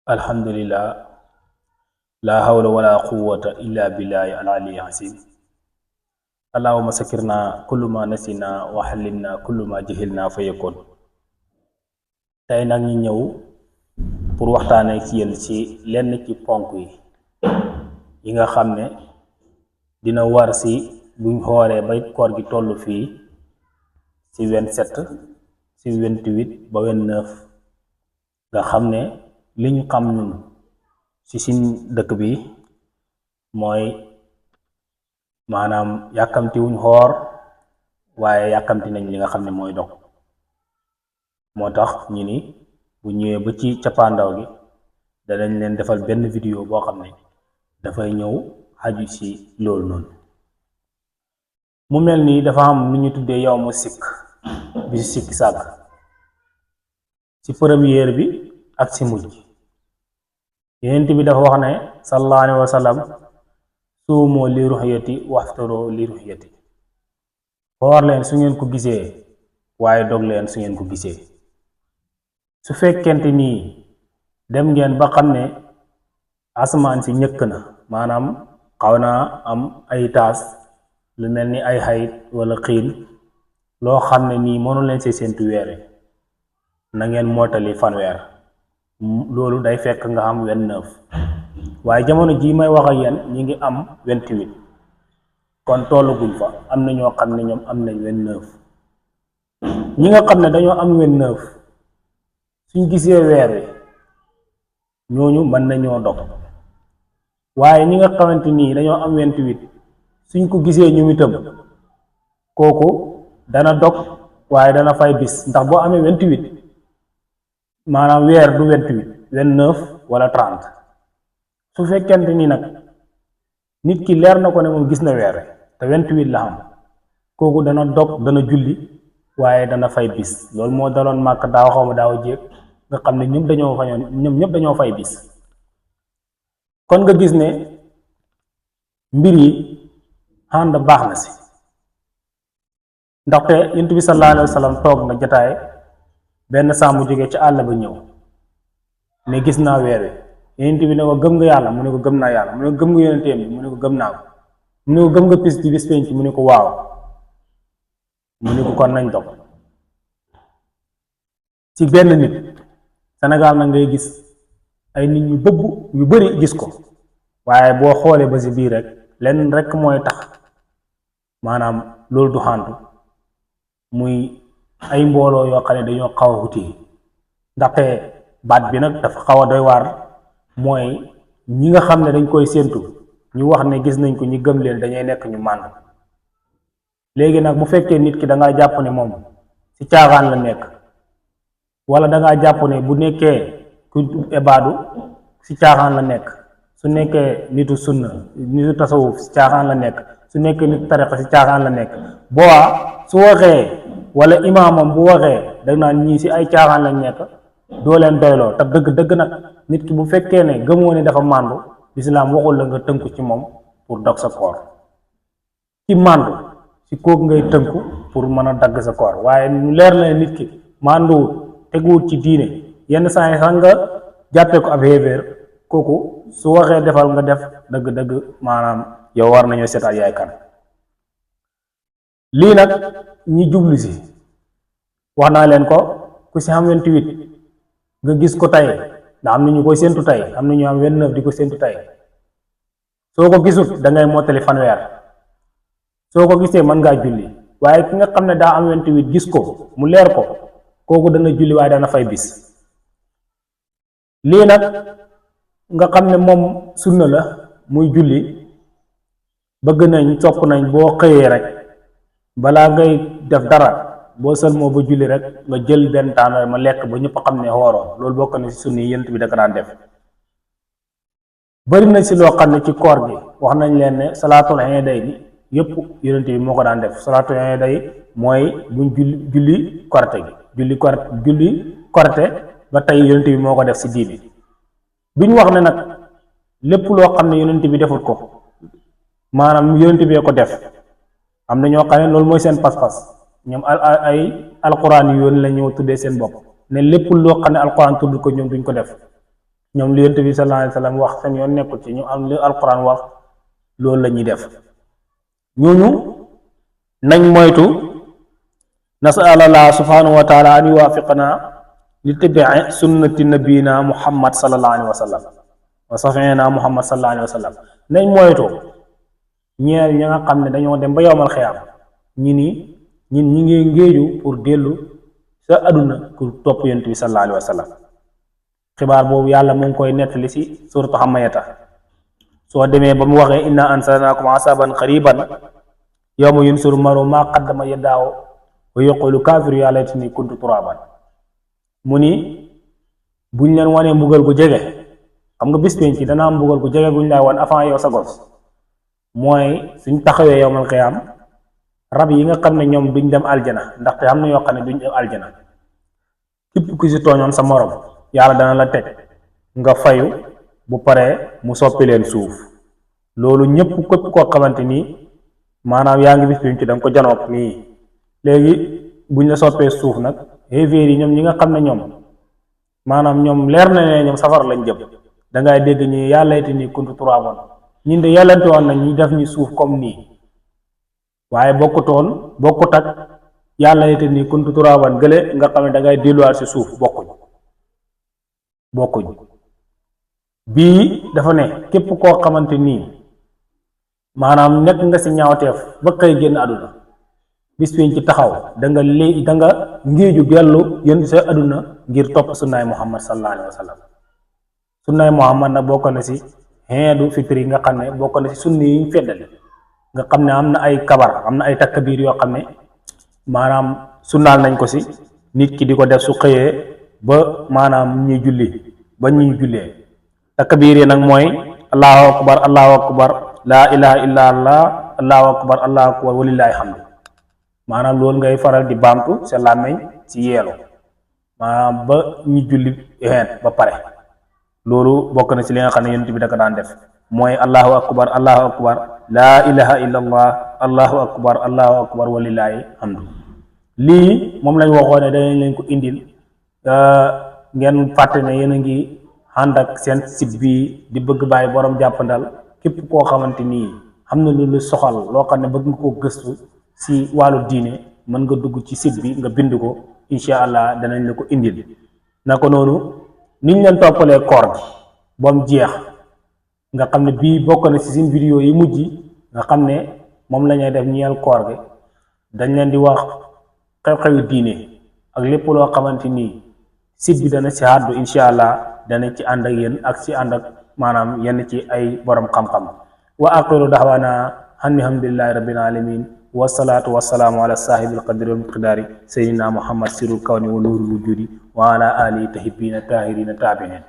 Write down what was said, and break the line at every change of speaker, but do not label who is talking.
Alhamdulillah, la hawla wala quwwata illa billahi al-ali azim. Allahumma sakirna kullu ma nasina wa halilna kullu ma jahilna fa yakun. Tay nak ñi ñew pour waxtane ci yeen ci lenn ci ponk yi nga xamne dina war ci buñ xoré bay koor gi tollu fi ci 27 ci 28 ba 29 nga xamne liñ xam ñun ci sin dëkk bi mooy maanaam yàkkamti wuñ xoor waaye yàkkamti nañ li nga xam ne mooy dog moo tax ñi ni bu ñëwee ba ci cappaandaw gi danañ leen defal benn vidéo boo xam ne dafay ñëw xaju ci loolu noonu mu mel ni dafa am lu ñu tuddee yow mu sikk bi ci sikki sàkk ci première bi ak ci mujj yenent bi dafa wax ne sallallahu alayhi wa sallam suumoo li ruxyati waxtaroo li ruxyati xoor leen su ngeen ko gisee waaye dog leen su ngeen ko gisee su fekkente nii dem ngeen ba xam ne asamaan si ñëkk na maanaam xaw naa am ay taas lu mel ni ay xayit wala xiin loo xam ne nii mënu leen see seentu weere na ngeen mottali fanweer loolu day fekk nga am 29 waaye jamono ji may wax ak yéen ñi ngi am 28 kon tollu guñ fa am na ñoo xam ne ñoom am nañ 29 ñi nga xam ne dañoo am 29 suñ gisee weer wi ñooñu mën nañoo dog waaye ñi nga xamante nii dañoo am 28 suñ ko gisee ñu itam kooku dana dog waaye dana fay bis ndax boo amee 28 maanaam weer du 28 29 wala 30 su fekkente ni nag nit ki leer na ko ne moom gis na weer te 28 la am kooku dana dog dana julli waaye dana fay bis loolu moo daloon màkk daaw xaw ma daaw jéeg nga xam ne ñoom ñëpp dañoo fay bis kon nga gis ne mbir yi ànd baax na si ndaxte yonent bi sallallahu alayhi wa sallam toog na jataay benn sàmm jógee ci àll ba ñëw ne gis naa weer wi yonent bi ne ko gëm nga yàlla mu ne ko gëm naa yàlla mu ne ko gëm nga yonenteem bi mu ne ko gëm naa ko mu ne ko gëm nga bis penc mu ne ko waaw mu ne ko kon nañ dog ci benn nit Sénégal na ngay gis ay nit ñu bëgg yu bari gis ko waaye boo xoolee ba si biir rek lenn rek mooy tax maanaam loolu du xàntu muy ay mbooloo yoo xam ne dañoo xaw a wuti ndaxte baat bi nag dafa xaw a doy waar mooy ñi nga xam ne dañ koy séentu ñu wax ne gis nañ ko ñi gëm leen dañuy nekk ñu mànd léegi nag bu fekkee nit ki da ngaa jàpp ne moom ci caaxaan la nekk wala da ngaa jàpp ne bu nekkee ku ebaadu ci caaxaan la nekk su nekkee nitu sunna nitu tasawuf ci caaxaan la nekk su nekkee nitu tariqa ci caaxaan la nekk boobaa su waxee wala imaamam bu waxee da naan ñii ci ay caaxaan lañ nekk doo leen doyloo te dëgg nag nit ki bu fekkee ne gëmoo ne dafa màndu lislaam waxul la nga tënku ci moom pour dog sa koor ci màndu ci kooku ngay tënku pour mën a dagg sa koor waaye ñu leer na nit ki mànduwut teguwut ci diine yenn saa yi sax nga jàppee ko ab xéeféer kooku su waxee defal nga def dëgg maanaam yow war nañoo seetaat yaay kan lii nag ñi jublu si wax naa leen ko ku si xam 28 nga gis ko tey ndax am na ñu koy séntu tey am na ñu am 29 di ko séntu tey soo ko gisut da ngay mottali fanweer soo ko gisee mën ngaa julli waaye ki nga xam ne daa am 28 gis ko mu leer ko kooku dana julli waaye dana fay bis lii nag nga xam ne moom sunna la muy julli bëgg nañ sopp nañ boo xëyee rek balaa ngay def dara boo sëlmoo ba julli rek nga jël benn tànn ma lekk ba ñëpp xam ne xooroo loolu bokk na ci sunni yent bi da ko daan def bari na ci loo xam ne ci koor gi wax nañ leen ne salaatul iiday bi yëpp yonent bi moo ko daan def salaatul iiday mooy buñ julli korite gi julli korite ba tey yonent bi moo ko def ci diine duñ wax ne nag lépp loo xam ne yonent bi defut ko maanaam yonent bee ko def am na ñoo xam ne loolu mooy seen pas-pas ñoom ay alquran yu yoon la ñoo tuddee seen bopp ne lépp loo xam ne alquran tudd ko ñoom duñ ko def ñoom li yonent bi sallallahu alayhi wasallam wax seen yoon nekkul ci ñu am li alquran wax loolu la ñuy def ñooñu nañ moytu nasalallah subhanahu wa taala an yuwafiqana li tabii sunnati nabiyina muhammad sallallahu alayhi wasallam wa safina muhammad sallallahu alayhi wasallam nañ moytu ñeel ña nga xam ne dañoo dem ba yowmal xiyaam ñi ni ñin ñi ngi ngéeju pour dellu sa aduna pour topp yonent bi sallallahu alayhi wasallam xibaar boobu yàlla mu ngi koy nettali si suratu xamayata soo demee ba mu waxee inna ansalnakum asaban qariban yawma yunsuru maru maa qaddama yadaaw wa yaqulu kaafiru yaa laytani kuntu turaban mu ni buñ leen wanee mbugal gu jege xam nga bis penc ci dana am mbugal gu jege guñ lay wan avant yow sa gos mooy suñ taxawee yowmal qiyaam rab yi nga xam ne ñoom duñ dem aljana ndaxte am na yoo xam ne duñ dem aljana képp ku si tooñoon sa morom yàlla dana la teg nga fayu bu paree mu soppi leen suuf loolu ñëpp képp koo xamante nii maanaam yaa ngi bis penc ci da nga ko janoog nii léegi buñ la soppee suuf nag xéeféer yi ñoom ñi nga xam ne ñoom maanaam ñoom leer na ne ñoom safara lañ jëm dangay dégg ñi yàlla iti nii kuntu turaaban ñun de yàllante woon nañ ñu def ñu suuf comme nii waaye bokkut ak yàlla iti nii kuntu turaaban gële nga xam ne dangay delluwaat si suuf bokkuñ bii dafa ne képp koo xamante nii maanaam nekk nga si ñaawteef ba xëy génn àdduna bis fiñ ci taxaw da nga ngéeju dellu yéen sa àdduna ngir topp sunnaay muhammad sallallahu alayhi wa sallam sunnaay muhammad nag bokk na si xeedu fitri nga xam ne bokk na si sunni yi ñu feddali nga xam ne am na ay kabar am na ay takkabiir yoo xam ne maanaam sunnaal nañ ko si nit ki di ko def su xëyee ba maanaam ñuy julli ba ñuy jullee takkabiir yi nag mooy allahu akbar laa ilaha illa allah allahu akbar walillahi hamdu maanaam loolu ngay faral di baamtu sa làmmeñ ci yeelu maanaam ba ñu julli xeet ba pare loolu bokk na ci li nga xam ne yonent bi da ko daan def mooy allahu akbar laa ilaha illa allah allahu akbar walillahi hamdu lii moom lañ waxoon ne danañ leen ko indil ngeen fàtte ne yéen a ngi ànd ak seen site bi di bëgg bàyyi borom jàppandal képp koo xamante nii xam na lu soxal loo xam ne bëgg nga koo gëstu si wàllu diine mën nga dugg ci site bi nga bind ko incha allah danañ la ko indil naka noonu niñ leen toppalee koor gi ba mu jeex nga xam ne bii bokk na si seen vidéo yi mujj nga xam ne moom la ñuy def ñeel koor gi dañ leen di wax xew-xewi diine ak lépp loo xamante nii site bi dana si àddu incha allah dana ci ànd ak yéen ak si ànd ak maanaam yenn ci ay borom xam-xam wa aqiru daxwaana alhamdulillahi rabbil alamin wasalaatu wasalaamu ala saahibil qadri wal miqdaari sayyidina muhammad sirul kawni wa nuurul wujudi wa ala alihi tahibina tahirina taabinin